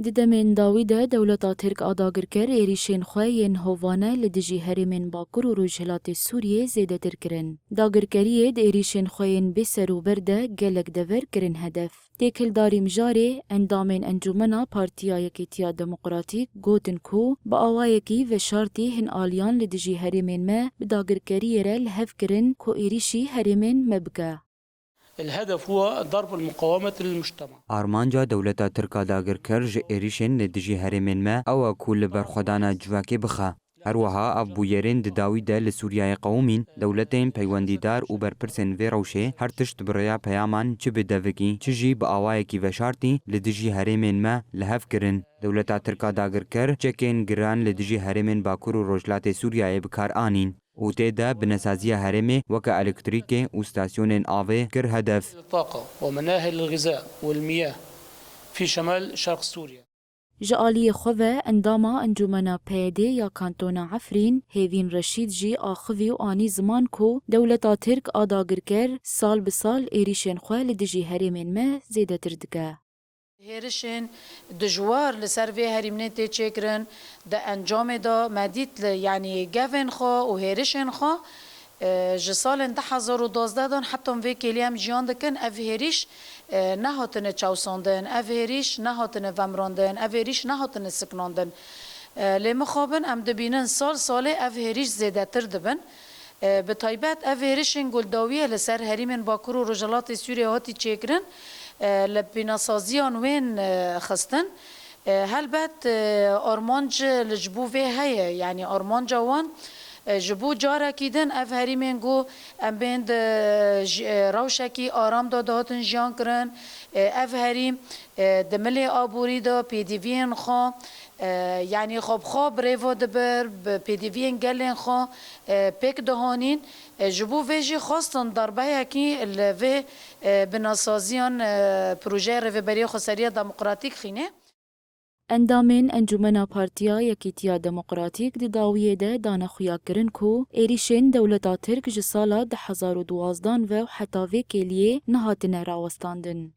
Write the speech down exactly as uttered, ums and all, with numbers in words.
Di demên dawî de dewleta Tirk a dagirker êrîşên xwe yên hovane li dijî herêmên Bakur û Rojhilatê Sûriyê zêdetir kirin. Dagirkeriyê di êrîşên xwe yên bêserûber de gelek dever kirin hedef. Têkildarî mijarê, endamên Encûmena Partiya Yekîtiya Demokratîk gotin ku bi awayekî veşartî hin aliyan li dijî herêmên me bi dagirkeriyê re li hev kirin ku êrîşî herêmên me bike. الهدف هو ضرب المقاومة للمجتمع. Armanca dewleta Tirk a dagirker ji êrîşên li dijî herêmên me ew e ku li berxwedana civakê bixe. Her wiha ev bûyerên di dawî de li Sûriyeyê qewimîn, dewletên peywendîdar û berpirsên vê rewşê her tişt bi rêya peyaman çi bi devikî, çi jî bi awayekî veşartî li dijî herêmên me li hev kirin. Dewleta Tirk a dagirker çekên giran li dijî herêmên Bakur û Rojhilatê Sûriyeyê bi kar anîn. û tê de binesaziya herêmê weke elektrîkê û stasyonên avê kir hedef. الطاقة ومناهل الغذاء والمياه في شمال شرق سوريا. Ji aliyê xwe ve endama Encûmena P Y D ya Kantona Efrîn, Hêvîn Reşîd jî axivî û anî ziman ku dewleta Tirk a dagirker sal bi sal êrîşên xwe li dijî herêmên me zêdetir dike. Hêrişên dijwar li ser vê herîmnê tê çêkirin. Di encamê de me dît li, yanî gevên xwe û hêrişên xwe, e, ji salên du hezar û duwazdeh dan heta vê kêlî em jiyan dikin, ev hêrîş, e, nehatine çewsandin, ev hêrîş nehatine vemrandin, ev hêrîş nehatine siknandin. E, lê mixabin em dibînin sal salê ev hêrîş zêdetir dibin. E, bi taybet ev hêrişên ku li dawiyê li ser herêmên Bakur û Rojhilatê Sûriyê hatî çêkirin, e, li bînasaziyan wên, e, xistin. E, helbet, e, armanc li ji bo vê heye, yanî armanca wan, e, ji bo carekî din ev herêmên ku em bên di ji, e, rewşekî aram de dihatin jiyan kirin, e, ev herîm, e, di milê aborî de pêdiviyên xwe, e, yanî xwe bi xwe bi rêve dibir, bi pêdiviyên gelên xwe, e, pêk dihanîn. E, ji bo vê jî xwestin darbeyekî li vê, e, binasaziyan, e, projeyê Rêveberiya Xweseriya Demokratîk xîne. Endamên Encûmena Partiya Yekîtiya Demokratîk di dawiyê de dane xuyakirin ku êrîşên dewleta Tirk ji sala du hezar û duwazdan ve û heta vê kêliyê nehatine rawestandin.